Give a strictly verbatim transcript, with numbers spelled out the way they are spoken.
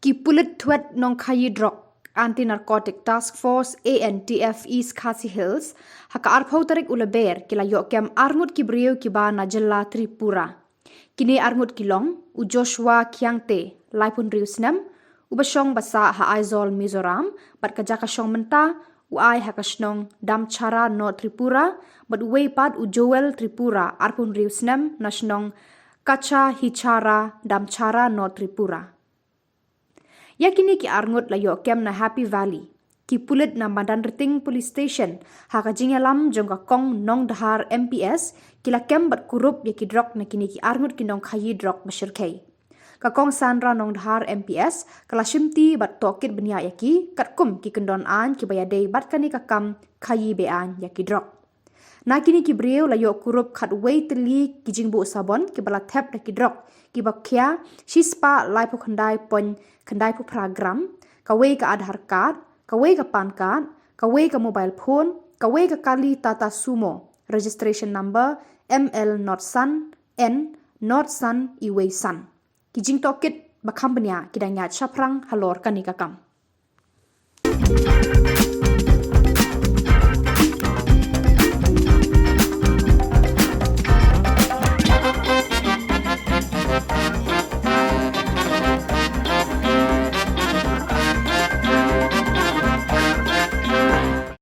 Ki pulit thwet nongkhaïi drok, Anti-Narcotic Task Force, A N T F, East Khasi Hills, ha ka arphew tarik u Lber ki la ïoh kem arngut ki briew kiba na jylla Tripura. Kine arngut ki long u Joshua Khiangte, laiphew hynriew snem, uba shong ba sah ha Aizawl, Mizoram, bad ka jaka shong mynta u ai ha ka shnong Damchara, North Tripura, bad uwei pat u Joel Tripura, arphew hynriew snem, na shnong Kacha Hichara, Damchara, North Tripura. Ïa kine ki arngut la ïoh kem na Happy Valley. Ki pulit na Madanrting Police Station, ha ka jingïalam jong ka Kong Nongdhar M P S, ki la kem bad kurup ïa ki drok na kine ki arngut ki nongkhaïi drok ba shyrkhei. Ka Kong Sandra Nongdhar M P S ka la shimti bad tohkit bniah ïa ki katkum ki kyndon aiñ kiba ïadei bad kane ka kam khaïi be-aiñ ïa ki drok. Na kine ki briew la ïoh kurup khatwei tylli ki jingbuh sabon kiba la thep da ki drok, kiba khia shispah laiphew khyndai point khyndai phra gram, kawei ka Aadhaar card, kawei ka PAN card, kawei ka mobile phone, kawei ka kali Tata Sumo, registration number M L not san N not san iwei san. Ki jingtohkit ba kham bniah ki dang ïaid shaphrang halor kane ka kam.